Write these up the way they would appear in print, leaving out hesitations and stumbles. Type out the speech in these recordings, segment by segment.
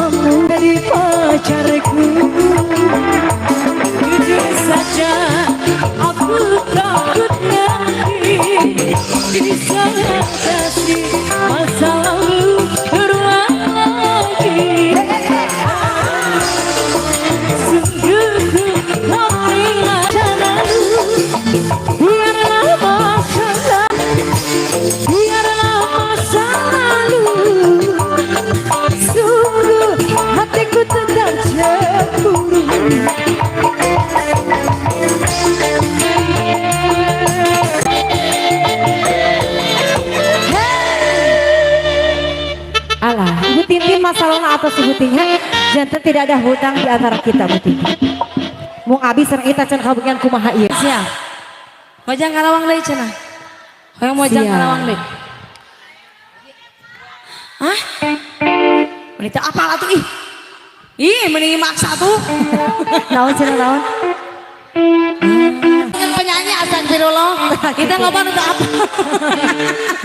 Menjadi pacarku. Jujur saja, aku takut nanti bisa atasi masa lalu berulang lagi. Sungguh ku tak rela. Biarlah masa lalu, biarlah masa lalu. Sungguh hatiku tetap cemburu. Alah, Ibu Tintin masalahnya atas Ibu Tintin. Janten tidak ada hutang di antara kita, Bu Tintin. Mung abi sareng eta can kabagian kumaha ieu. Siap. Mojang Karawang deui cenah. Hoyong Mojang Siap. Karawang deui. Hah? Meni teu apal atuh ih. Ih, meni maksa tuh. Naon cenah, naon? Kan penyanyi, astagfirullah. Kita ngomong untuk apa?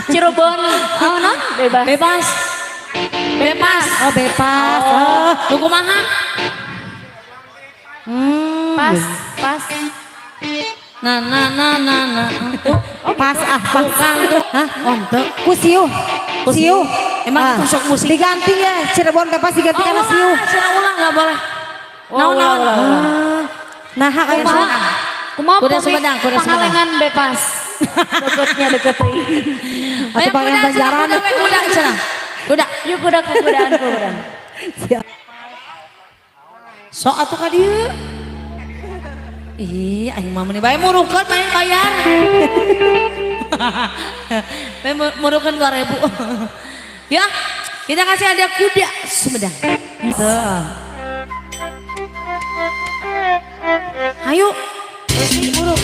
Cirebon, oh, non? Bebas. Bebas. Bebas. Oh, bebas. Oh. Lu kumaha? Pas, pas. Nah, nah, nah, nah, nah. Oh, pas ah, pas. Bukan tuh. Hah? Onte. Ku siuh. Siuh. Emang Ah. itu sok musik? Diganti ya, Cirebon bebas diganti karena siuh. Cenah ulang nggak boleh. Oh, Naon ulang, naon. ulang, ulang. Ah. Nah, kayak Kumaha? Kumaha Kuda pami Sumedang, kuda Sumedang. Pangalengan bebas. Deketnya deket. Atau Ayo pangeran kuda cenah, Banjaran. Kuda we, kuda cenah. Kuda. Yuk kuda kekudaan kudaan. Siap. Sok atuh ka dieu. Ih, aing mah meuni bae murukeun main bayar. Bae murukeun 2000. Ya, kita kasih ada kuda Sumedang. Tuh. Ayo, Esi muruk.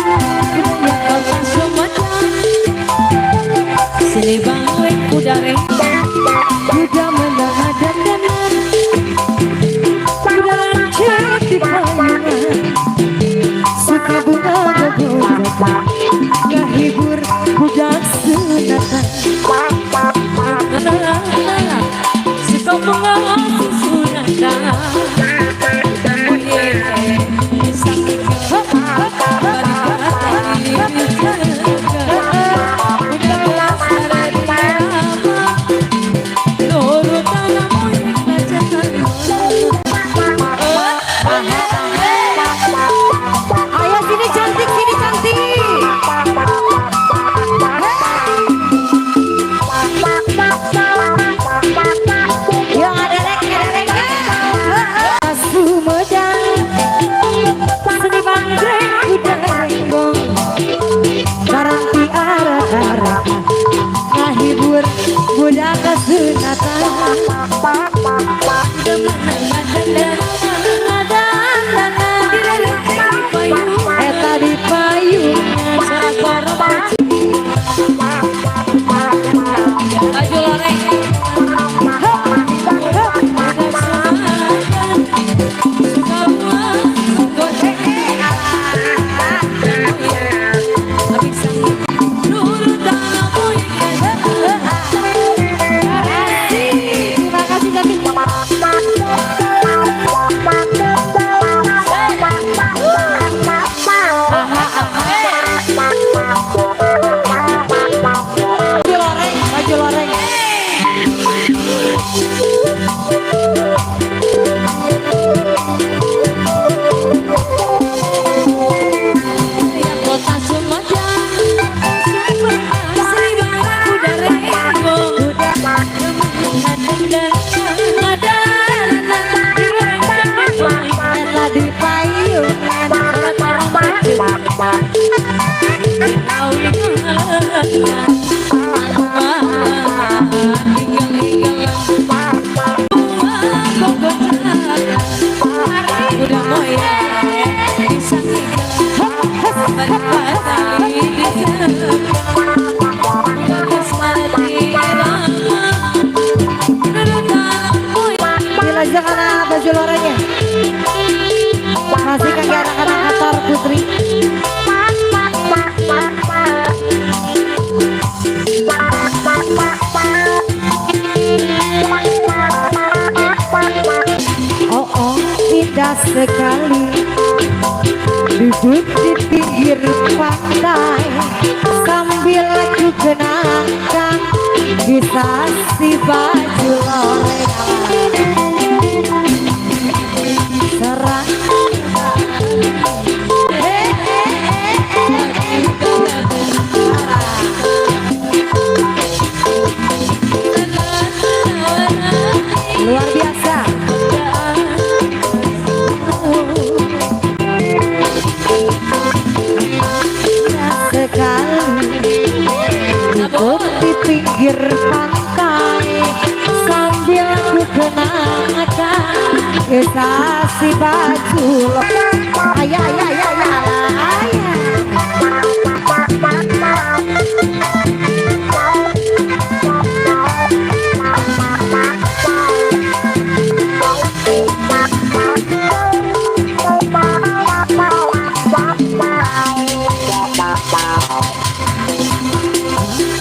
Kota Sumedang, sini balik kuda renggo. Kuda menang dandanan, kuda lancet di payungan, suka bunga gogojakan, ngahibur budak sunatan. Suka bunga sunatan. Oh yeah, sakit Ayo sini cantik, sini cantik. Yang ada rek, ada rek. Sumedang, seni banggrek kuda renggong, barang piara-ara, ngahibur budak kesunatan. Eta di payungan. Baju loreng. Terima kasih cantik. Baju loreng, baju loreng. Kota Sumedang, Sri Kuda Renggo, Eta di payungan. Kuda moyang. Indah sekali duduk di pinggir pantai sambil ku kenangkan kisah si baju lore. Serang luar biasa. Sekali duduk di pinggir pantai sambil ku kenangkan kisah si baju ayah ayah ayah ayah.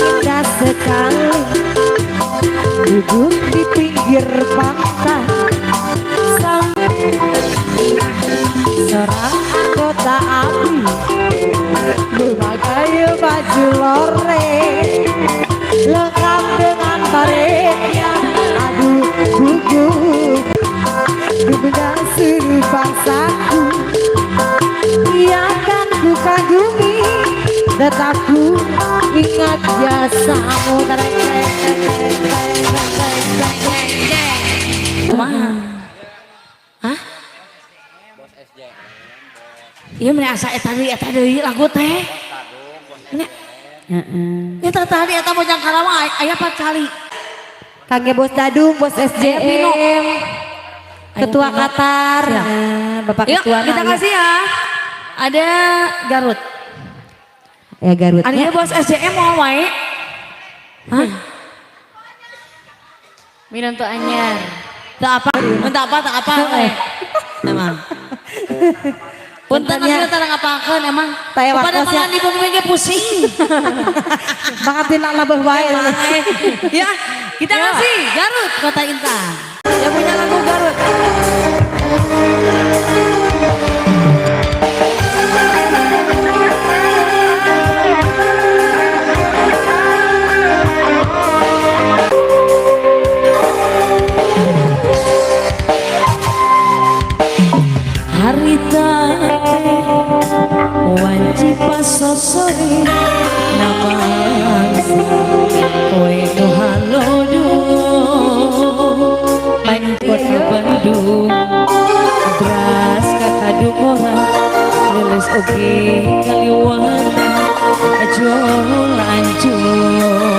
Indah sekali duduk di pinggir pantai sambil serang anggota api memakai baju lore lengkap dengan baretnya. Aduh gugup dengan seluruh bangsaku yang kan ku kagumi, tetap ku ingat jasamu. Kumaha? Hah? Iya meni asa eta deui lagu teh. Nya. Heeh. Eta tadi eta Bojang Karawang aya 4 kali. Kangge Bos Dadung, Bos SJM, Ketua Qatar, Bapak Yuk, Ketua. kita kasih ya. Ada Garut. Ya Garut. Ada Bos SJM mau wae. Hah? Minum tuh anyar. Tak apa, tak apa, tak apa. Emang. Punten Puntennya. atuh tara ngapakeun emang. Taya Kepada waktos ya. malah di bumi ge pusing. Banget dina labeuh wae. Ya, kita kasih Garut Kota Intan. Yang punya lagu Garut. Harita wanci pasosori namangsa kowe nu halodo Kota Bandung beras kakadungora leles oge kaliwatan ajo lanjut.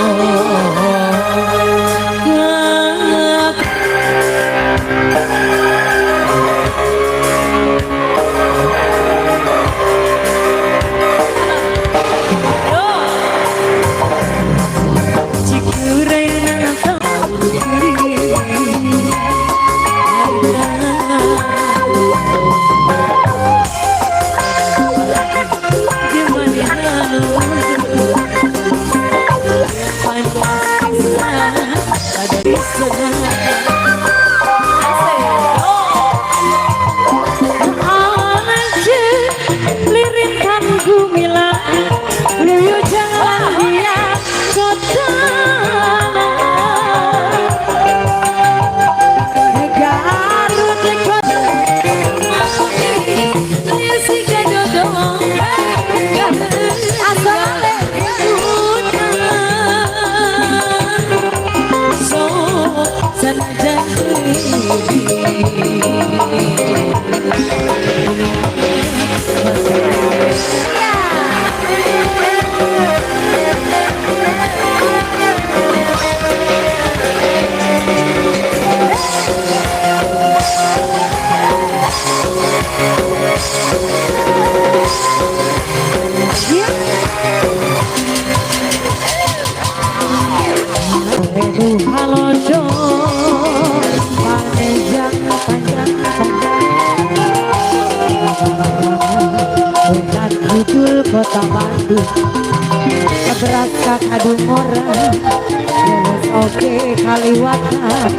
Kota Bandung beras kakadungora leles oge kaliwatan.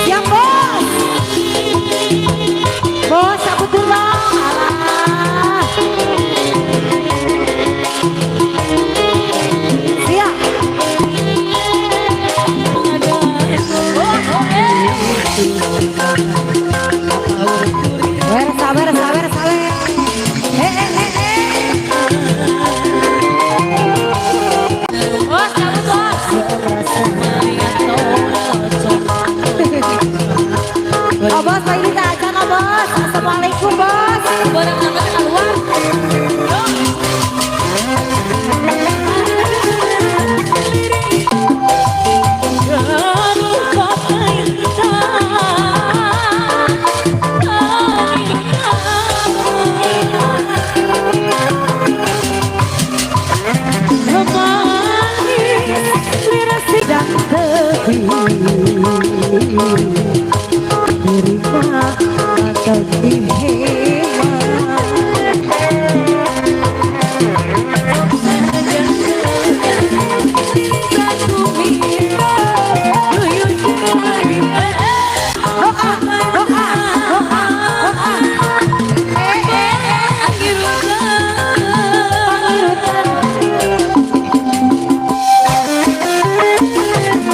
Siap bos. Bos, aku dulu. Alah. Siap. Sabar, sabar, sabar, sabar. Eh, eh, eh, eh. Bos, kamu bos. Oh bos, ini tak acan, oh bos. Assalamualaikum bos. Barang nama keluar. Sedang tepi dirinya atau dihema. Doa, doa, doa, doa. Eh, eh, eh.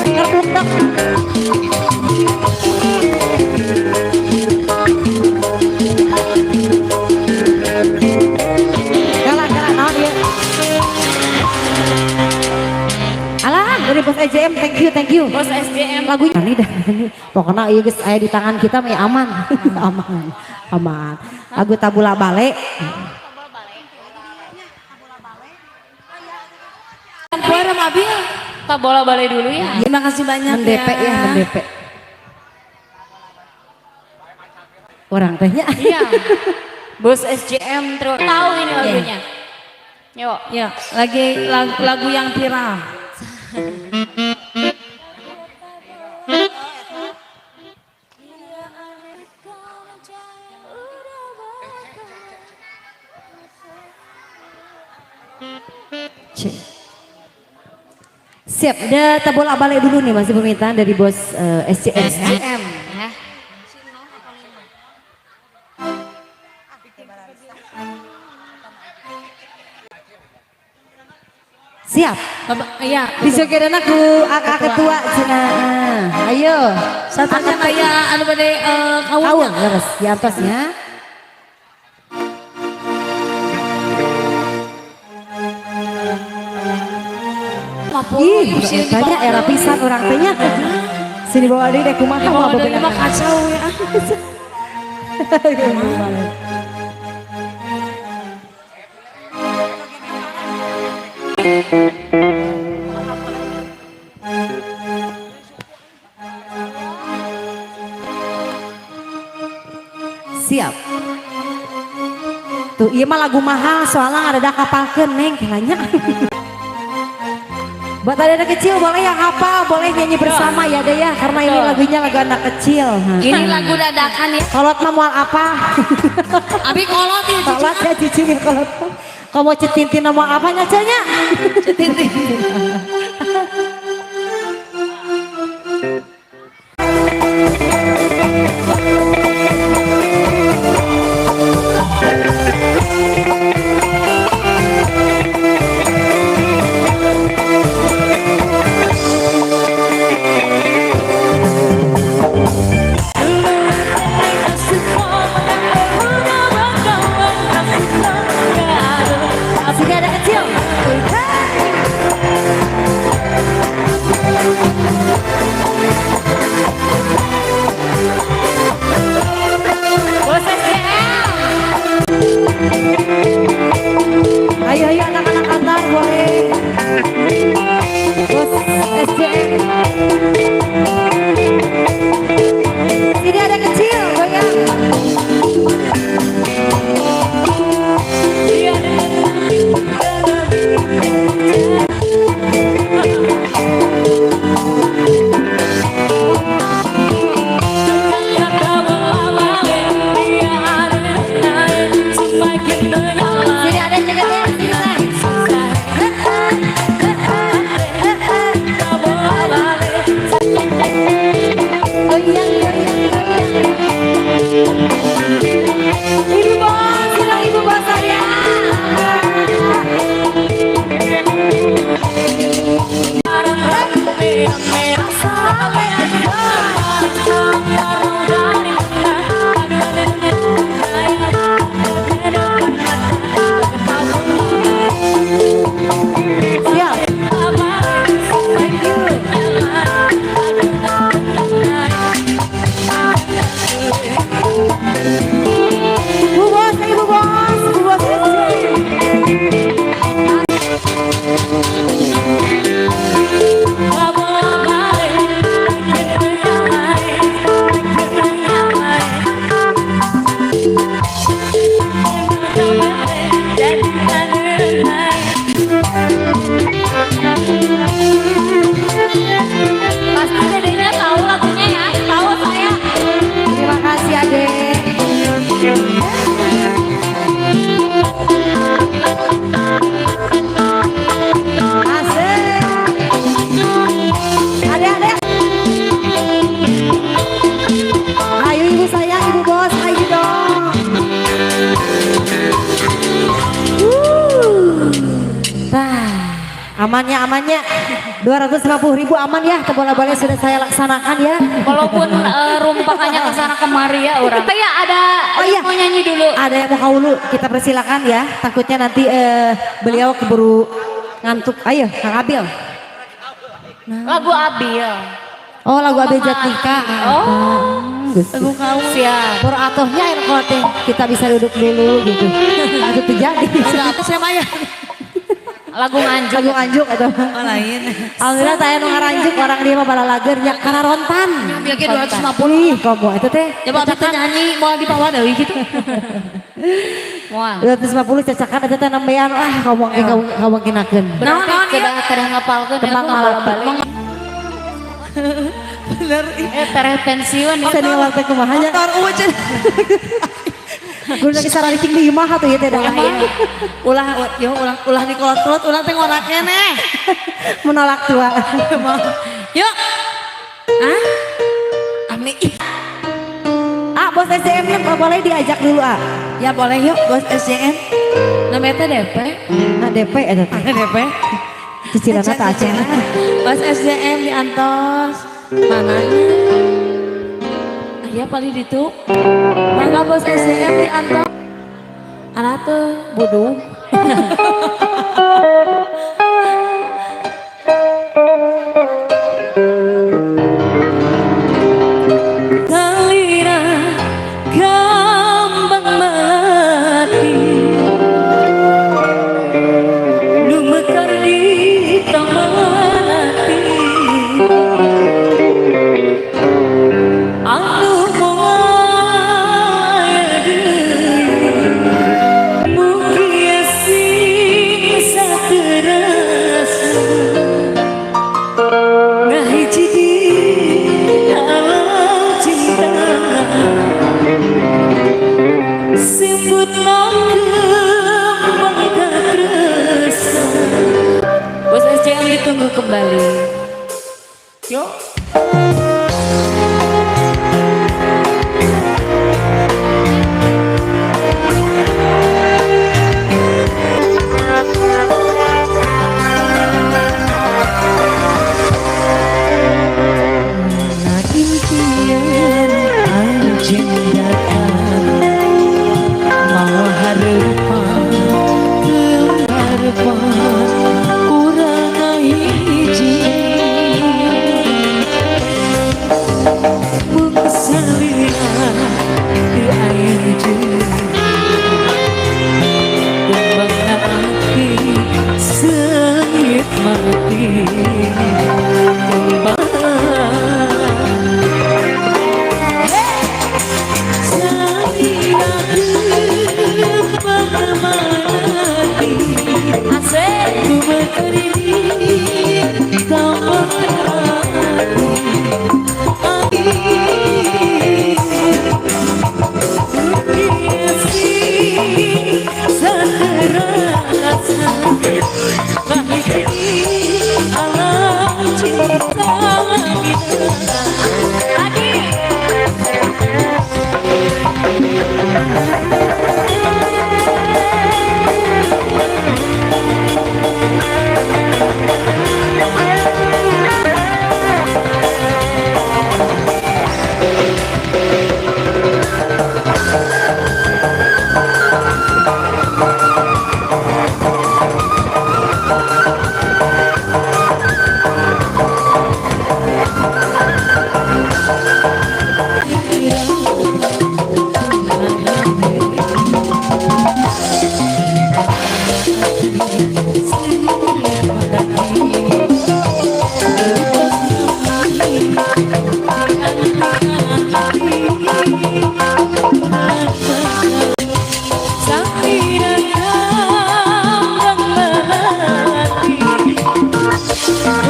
Tertutup. Kalah, kalah, naon ieu? Alah, dari bos EJM, thank you, thank you. Bos SDM. Lagunya ini dah, ini. Pokoknya iya guys, aya di tangan kita mah ya aman. Aman, aman. Lagu Tabula Bale. Puara Mabil. Kita bola balai dulu ya. Terima kasih banyak Mendepe ya, mendepe. Orang tehnya. Iya. Bos SJM terus tahu ini lagunya. Yuk. Ya, lagi lagu, lagu yang viral. Cek. Siap, ada tabola balik dulu nih masih permintaan dari bos SCM. Ya. SJM ya. Siap. Bapak, iya. Dijogedeuna ku AK ketua cenah. Ayo. Satunya kayak anu pada kawung. Kawung leres di atasnya. Ih, tanya era pisan urang teh nya. Sini bawa deui deh kumaha Bawa mah deui mah bebenahan. kacau ya. Siap. Tuh, iya mah lagu mahal soalnya ada kapalkeun neng kelanya. Buat anak kecil boleh yang hafal, boleh nyanyi bersama ya deh ya, karena ini lagunya lagu anak kecil. Ini lagu dadakan ya. Kolot mah mual apa? Abi kolot ya cucu. Kolot ya cucu ya kolot. Kau mau cetintin mau apa nyacanya? Cetintin. Sini ada kecil. Hey. Bos SDM. Ayo ayo anak-anak antar boleh. Bos SDM. Sini ada kecil, goyang. Iya. Amannya amannya 250.000 aman ya, bola-bola sudah saya laksanakan ya. Walaupun rumpakannya ke sana kemari ya orang. Tapi ya ada Oh, iya. yang mau nyanyi dulu. Ada yang mau kaulu, kita persilakan ya. Takutnya nanti beliau keburu ngantuk. Ayo, Kang Abil. Lagu Abil. Oh, lagu Abil Jatnika. Oh. Lagu kamu. Siap. Beratohnya enak teh. Kita bisa duduk dulu gitu. Aku terjadi. Ada atas ya Maya. Lagu Nganjuk. Lagu Nganjuk atau. Oh lain. Alhamdulillah saya nu ngaranjuk orang dia mah balalager nya karena rontan. Biar 250. Ih, komo itu teh. Coba abdi teh nyanyi mau dibawa deui gitu. Moal. 250 cacakan eta teh nembean ah komo ge kamu kinakeun. Berarti Naon, naon, kedah kedah ngapalkeun Tembang ya, malam. balik. Bener. Tereh pensiun ya. Senior teh kumaha nya? Motor eueuh cenah. Guna kisah cing di imah atuh ieu teh da. Ulah yo ulah ulah dikolot-kolot ulah teh ngorak keneh. Menolak tua. Yuk. Hah? Ami. Ah, bos SDM nya boleh diajak dulu ah. Ya boleh yuk bos SDM. Namanya teh DP. Nah, DP eta teh. DP. Cicilanna teh acan. Bos SDM di antos. Mananya? Aya paling ditu. Mangga bos SDM di antos. Anak tuh budung. Salira kambang melati nu mekar di taman hati anu moal deui mugia sing saterasa ngahiji di alam cinta sebut kembang katresa. Bos SCM ditunggu kembali. Yuk. Impian anjing datang mau harapan harapan urang hiji mung salira di air jeung kembang hati sengit mati kembang Asik.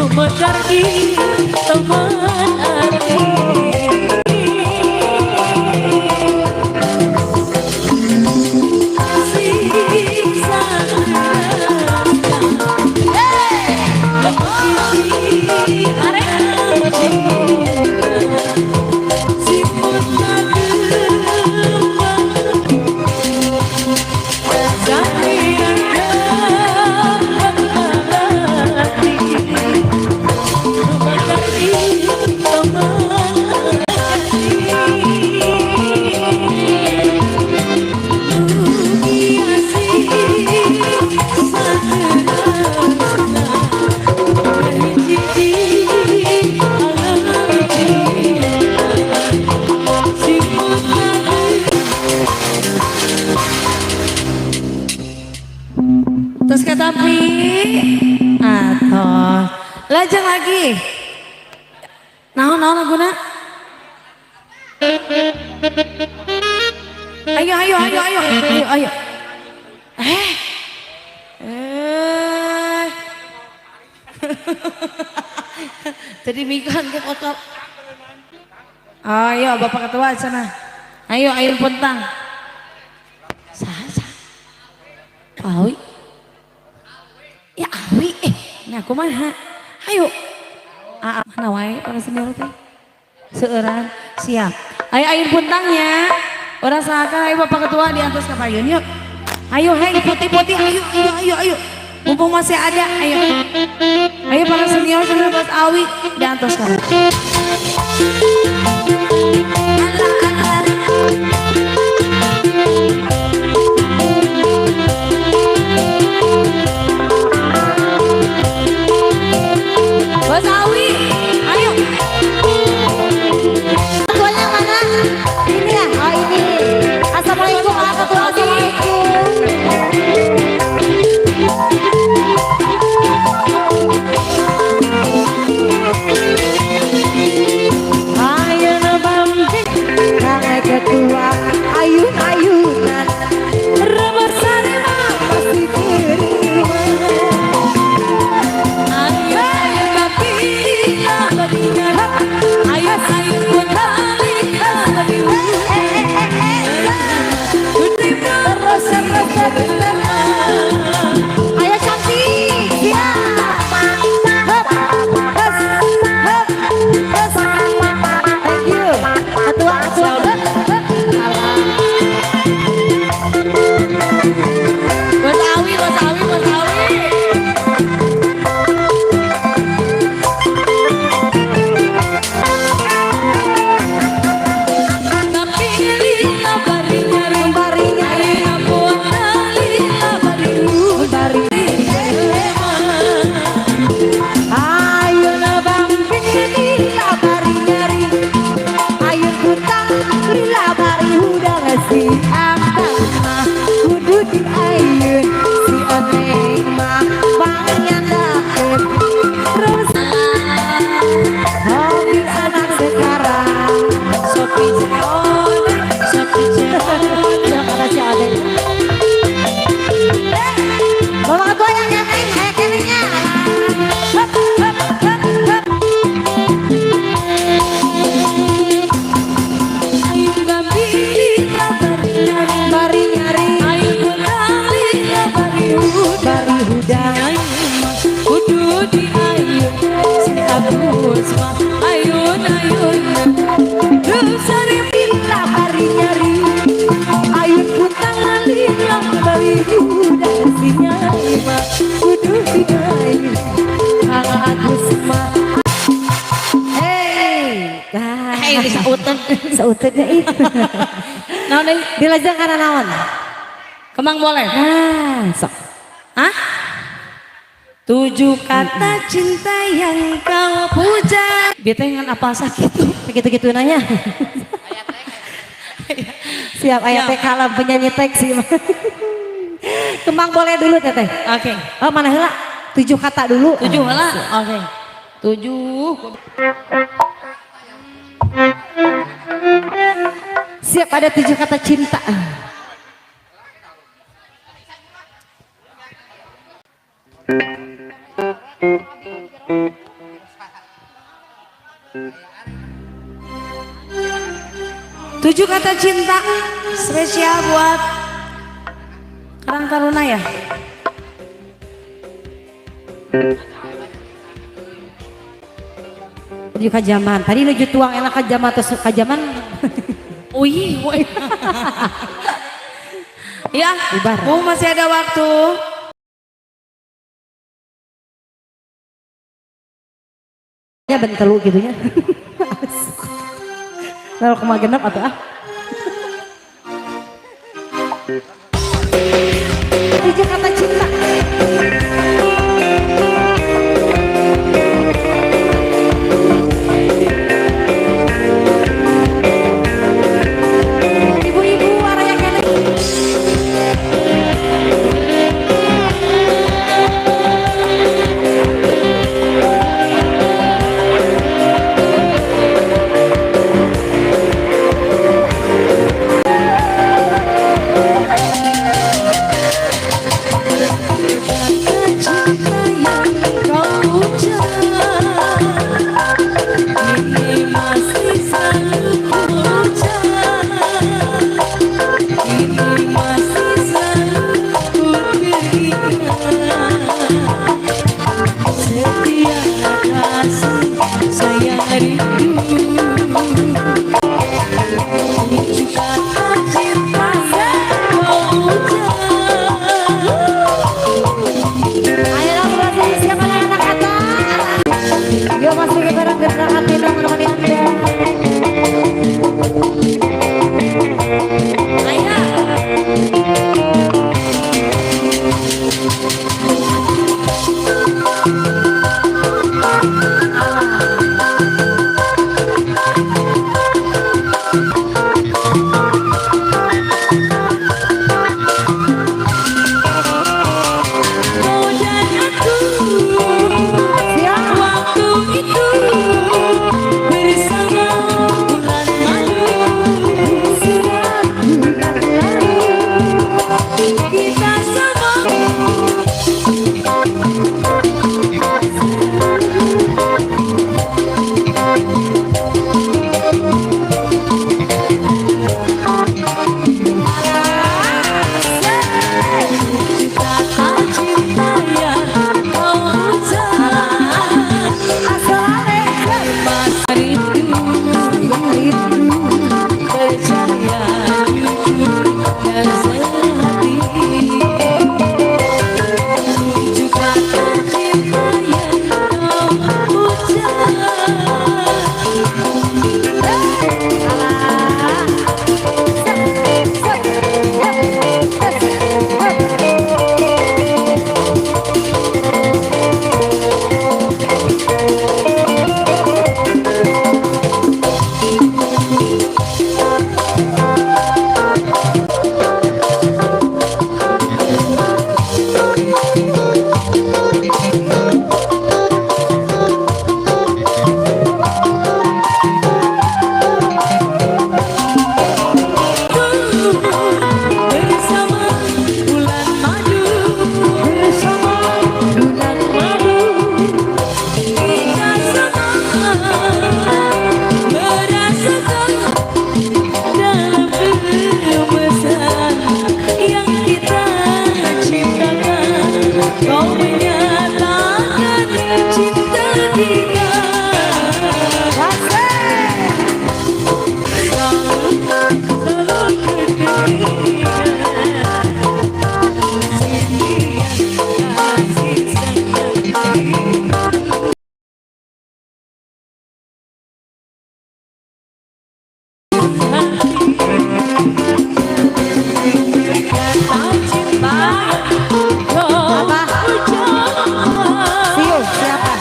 Mekar di taman hati. Siksa Terus katapi atau lajeng lagi. Naon naon laguna? Ayo ayo ayo ayo ayo ayo. Eh. Eh. Jadi mikan ke kotor. Ayo Bapak Ketua sana. Ayo ayo puntang. Sah sah. Awi. Ya awi eh. Nah kumaha? Ayo. Aa mana wae para senior teh? Seueuran siap. Ayo ayo puntangnya. Orang saha ayo Bapak Ketua di atas kapayun yuk. Ayo hei putih-putih ayo ayo ayo ayo. Mumpung masih ada ayo. Ayo para senior sana Bos Awi di atas kapayun. Alah alah. Bos Awi, ayo. Ketuanya mana? Ini ya? Oh ini. Assalamualaikum Pak Ketua. Assalamualaikum. Ayo bambi, Kang Ketua, ayun-ayunan, rebesane mah pasti terima. Ayo ayo tapi ayo ayo Terus terus terus terus. Ayo cantik, siap. Hup, terus, hup, terus. Thank you. Ketua, ketua. Hup, hup. Bos Awi, Bos Awi, Bos Awi. Tapi lila bari nyari, Bari nyari, lila bari bari. Ayo bambi lila bari nyari. Ayo kutang lila bari hudang si abang mah kudu di ayun si oneng mah pangandakeun. Terus hobi anak sekarang. Sopi Ceon, Sopi Ceon. Kata si Odeng. Bapak ketua yang keneng, kenengnya. Hup, hup, hup, hup. Ayo bambi lila bari nyari, Bari nyari, ayo kutang lila bari hudang. bari hudang. Kudu di ayun si Agus mah ayun ayun. Sari Lila bari nyari, ayun puntang lila bari hudang si nyai mah kudu diayun. Kang Agus mah. Hey, dah. Hey, bisa uten. Sauteunnya itu. Naon deui? Dilajeng kana naon? Kemang boleh. Nah, sok. Hah? Tujuh kata cinta yang kau puja. Bete ngan apa sakitu? Begitu-gitu nanya. Siap, ayah teh kalam penyanyi teks sih. Kemang boleh dulu teteh. Oke. Oh mana heula? 7 kata dulu. 7 heula. Oke. 7. Siap ada 7 kata cinta. Tujuh kata cinta spesial buat Karang Taruna ya. Menuju kajaman. Tadi nuju tuang enak kajaman atau kajaman. Wih, wih. Ya, Bubar. Bu masih ada waktu. Ya bentelu gitu ya. 0,6 atau ah. 7 kata cinta. Ibu-ibu araya kene. Kau dan aku waktu itu bersama bulan madu. Surat bulan lalu kita sama. Kata cinta yang kau ucap masa itu percaya jujur dan sehati. Tujuh kata cinta yang kau ucap. Bersama bulan madu, bersama bulan madu, kita sama merasakan dalam kemesraan yang kita ciptakan. Kau menyatakan cinta kita. Apa? Siu, siapa?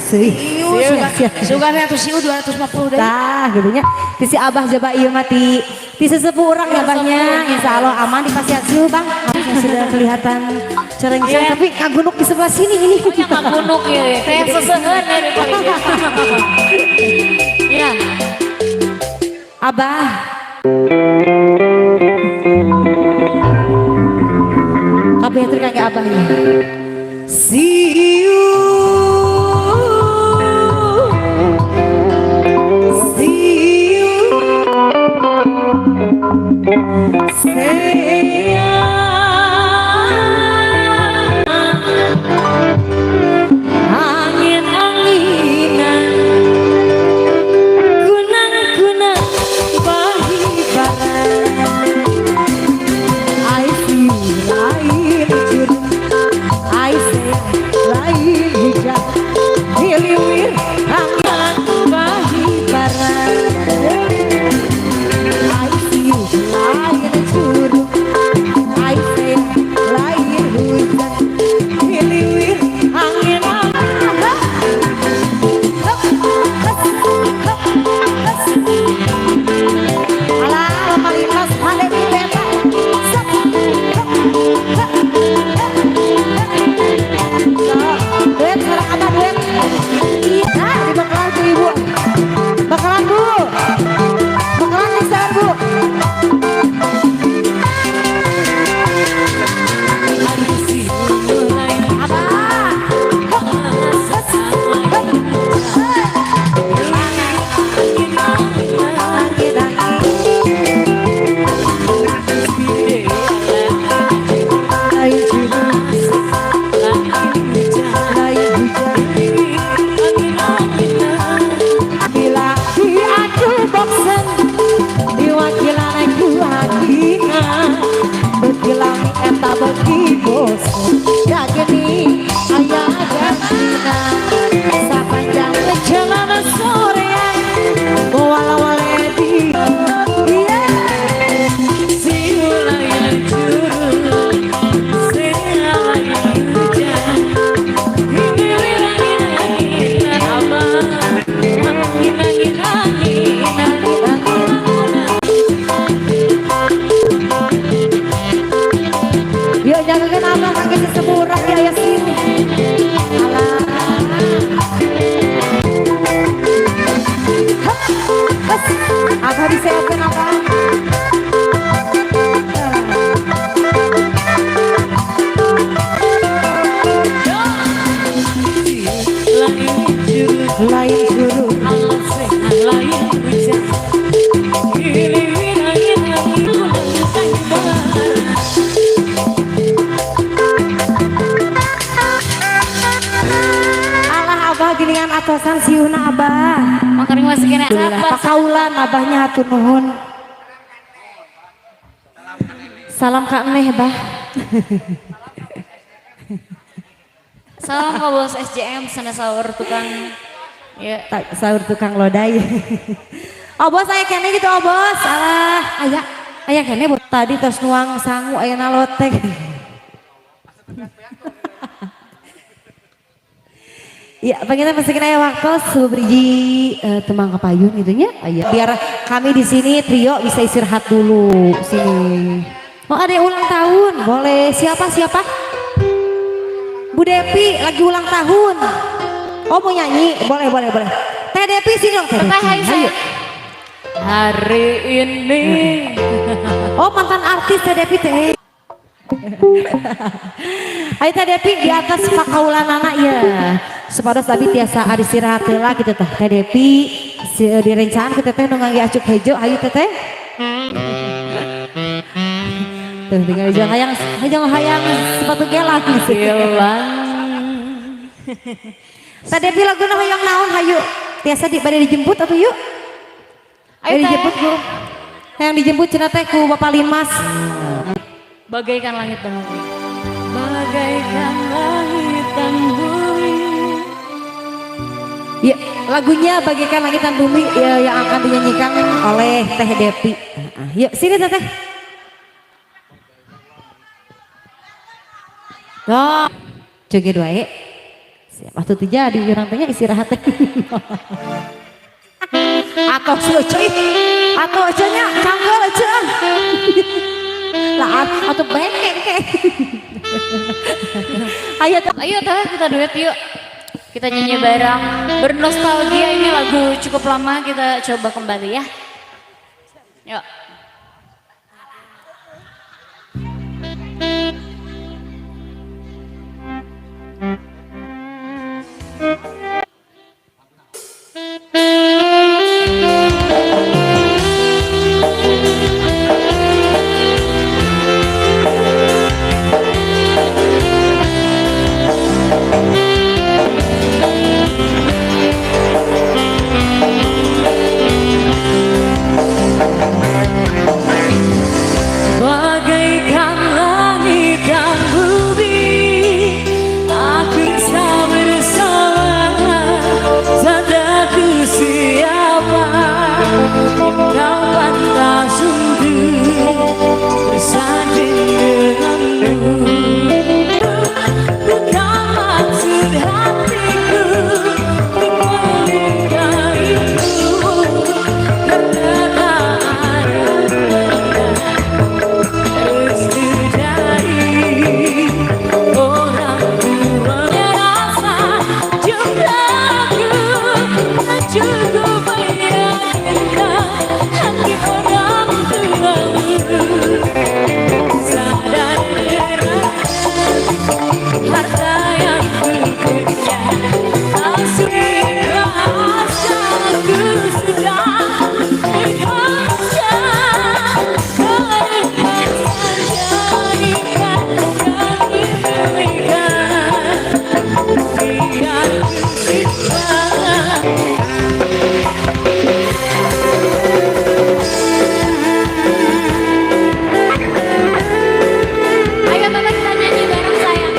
Siu, siap. Sugan atuh siu 250 deui. Tah, gitu nya. Ti si Abah coba ieu mah ti ti sesepuh urang ya Abahnya. Insya Allah aman di pasian siu, Bang. Yang sudah kelihatan cereng-cereng Iya. tapi ngagunuk di sebelah sini ini. Oh, yang ngagunuk ya. Kayak seseheun ya di paling. Ya. Abah. Kabeh teh kangge abahnya. Siu. Siu. Angin-anginan kunang-kunang bahibaran. I see lain curug, I say lain hujan, hiliwir angin bahibaran. I see lain curug, geuningan atosan siuna abah. Makaring masih kena Alhamdulillah. Pakaulan abahnya hatur nuhun. Salam ka neh bah. Salam ke bos SJM sana sahur tukang. Ya. Sahur tukang lodai. Oh bos aya kene gitu oh bos. Alah, aya aya kene tadi tos nuang sangu ayeuna lotek. Ya, pengen masukin aya waktu subriji temang kapayun gitu nya. Aya. Biar kami di sini trio bisa istirahat dulu sini. Oh ada yang ulang tahun, boleh. Siapa siapa? Bu Depi lagi ulang tahun. Oh mau nyanyi, boleh boleh boleh. Teh Depi sini dong Teh Depi. Hai Ayo. Hari ini. Oh mantan artis Teh Depi teh. Ayo Teh Depi di atas pakaulanana ya. Supados abi tiasa istirahat heula kitu tah. Teh Depi direncaan ku teteh nu ngangge acuk hejo, ayo teteh. Tuh tinggal hijau hayang hayang hayang sepatu gelang. Hilang. Teh Depi laguna hayang naon hayu. Tiasa di bade dijemput atuh yuk. Ayo Bade teh. dijemput ku. Hayang dijemput cenah teh ku Bapak Linmas. Bagaikan langit dan bumi. Bagaikan langit dan bumi. Ya, lagunya Bagaikan Langit dan Bumi ya, yang akan dinyanyikan oleh Teh Depi. Yuk sini Teteh. Oh, joget wae. Siap, waktu itu jadi orang tanya istirahat teh. Atau cuy, atau nya cangkel aja. Lah, atau bengkeng kek. Ayo Teh. Ayo Teh kita duet yuk. Kita nyanyi bareng. Bernostalgia ini lagu cukup lama kita coba kembali ya. Yuk. Bagaikan langit dan bumi, aku bisa bersama. Sadaku siapa yang kau pantas untuk bersanding denganmu. Bukan maksud hatiku untuk melukaimu, karena tak ada restu dari orang tuanya. Rasa jumlahku tak cukup meyakinkan hati orang tuamu. Sadar harta yang ku punya langsung rasaku sudah ikhlasnya. Jadikan kami berikan biar ku simpan. Ayo Tante kita nyanyi bareng sayang.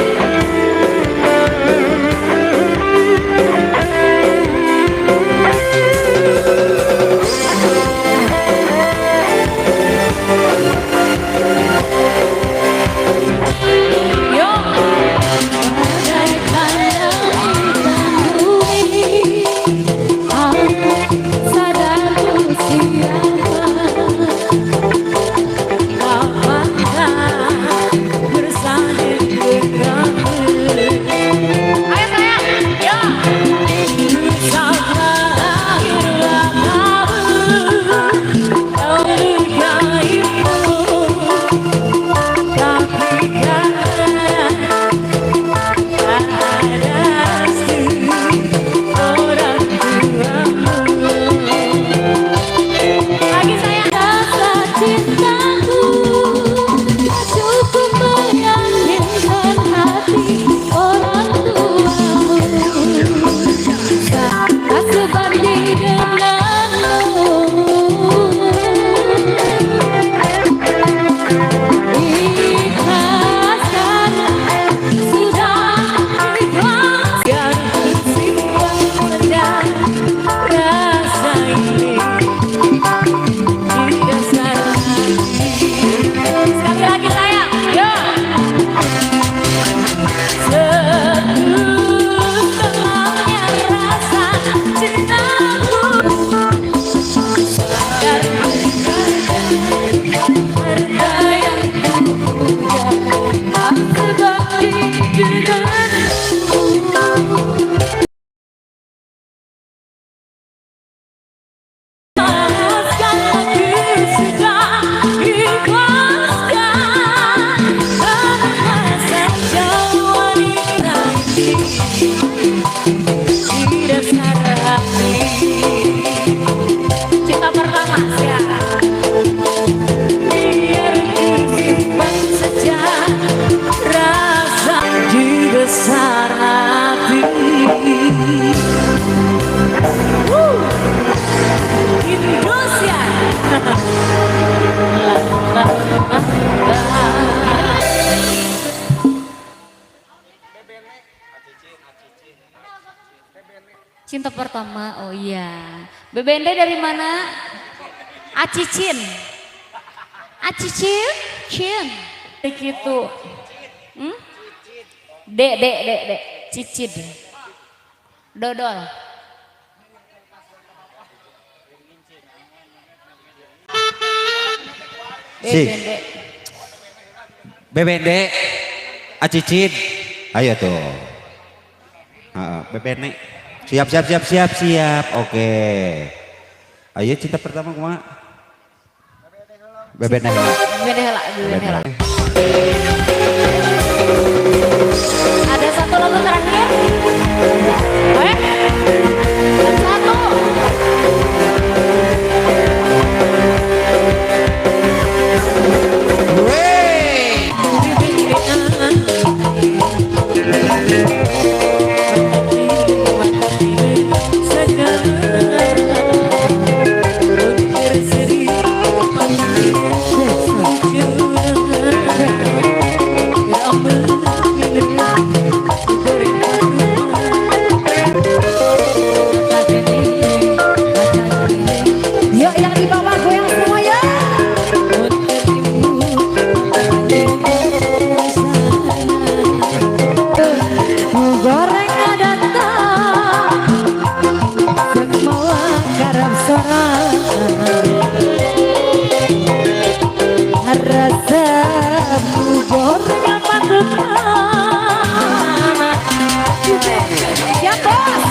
Besar hati. Indonesia. La, la, la, la. Cinta pertama, oh iya. BBND dari mana? Acicin. Acicin? Cin. Begitu. Hmm? D, D, D, D. Cicin. Dodol. Si. BBND. BBND Acicin. Ayo tuh. Heeh, BBND. Siap siap siap siap siap. Oke. Ayo cinta pertama kumaha? BBND heula. BBND heula, BBND heula. Ada satu lagu terakhir. Satu. Wey. Yuk yang di bawah goyang semua ya. Goreng datang semua garam sorang rasa goreng apa ya bos.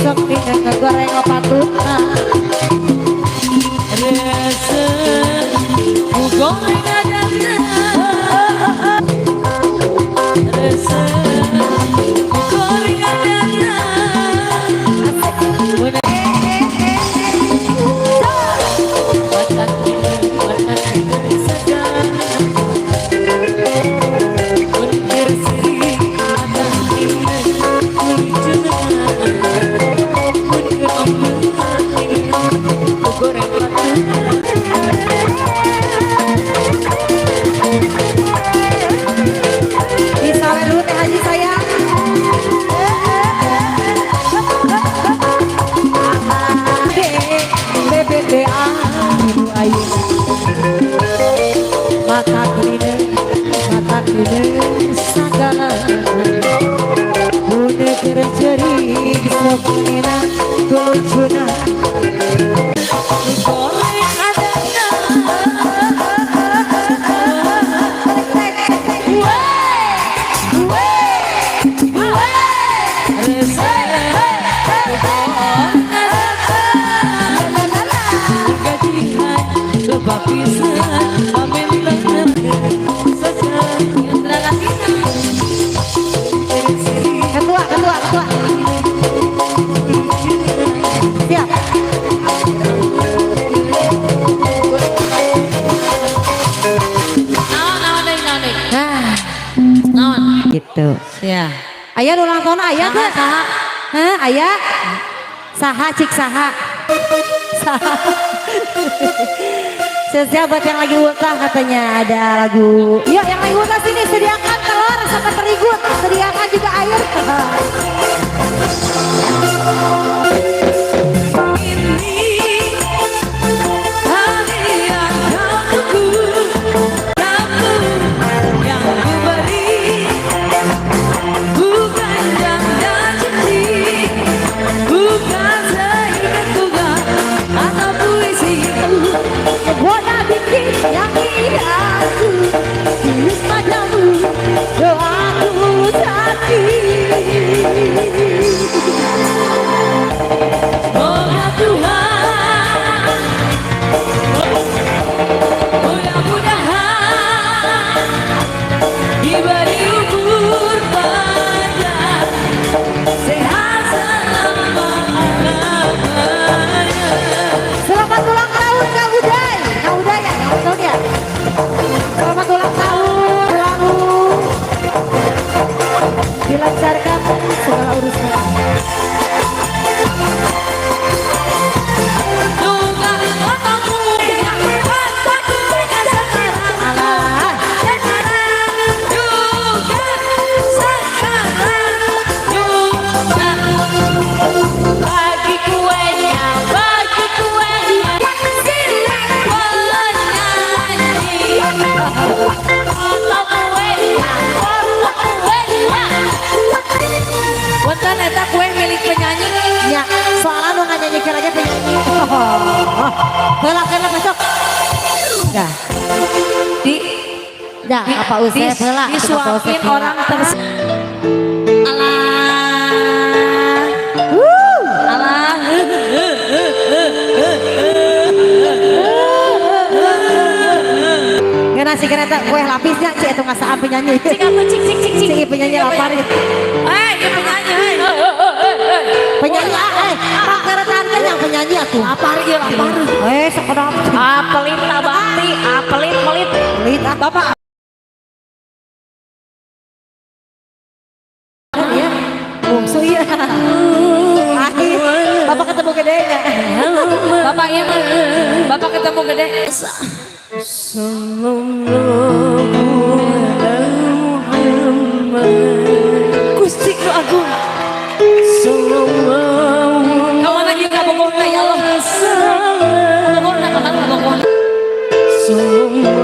Sok tinggal ngegoreng opatuna. Disawer dulu Teh Haji sayang. D B B B A ibu ayu. Mata kuning sagala. Bune keur ceurik sok nina lucuna. Ketua, ketua, ketua. Siap. Naon, naon deui, naon deui. Nah, Naon? gitu. Ya. Ayah ulang tahun ayah Saha, teh? saha? Hah, ayah? Saha cik saha. Saha. Siap buat yang lagi ultah katanya ada lagu. Yuk yang lagi ultah sini sediakan telur sama terigu, sediakan juga air. Ini hari yang kau tunggu, kamu yang ku beri, bukan janda cici. Semoga Tuhan, mudah-mudahan diberi umur panjang, sehat selama-lamanya. Selamat ulang tahun Kang Uday. Kang Uday ya, Kang ulang tahun ya. Selamat ulang tahun, selalu dilancarkan segala urusan. Juga otakku sekarang, Alah, sekarang juga, sekarang juga. Bagi kuenya, penyanyi. Potong kuenya, potong kuenya. Punten, eta kue milik penyanyi. Ya, soalnya nu nyanyikan aja penyanyi. Oh, heula heula besok. Dah, Di dah, apa usah heula. Disuapin orang ters. Alah. Wuh. Alah. Ngeunah sih kena kue lapisnya, cik itu ngasaan penyanyi. Cik aku cik cik cik cik. Cik penyanyi lapar. Eh, dia penyanyi, hei. Penyanyi ah, eh, pak keretaan kan yang penyanyi atuh. Lapar ieu, lapar. Eh, sekolah. Ah, pelit bakti, ah pelit pelit. Pelit ah. Bapak. Ya. Bungsu ya. Akhir, Bapak ketemu gedenya. Bapak iya mah. Bapak ketemu gede. Sallallahu ala Muhammad. Gusti nu agung. Sallallahu Kamu lagi kabogohna ya Allah. Kabogohna, kabogohna. Sallallahu.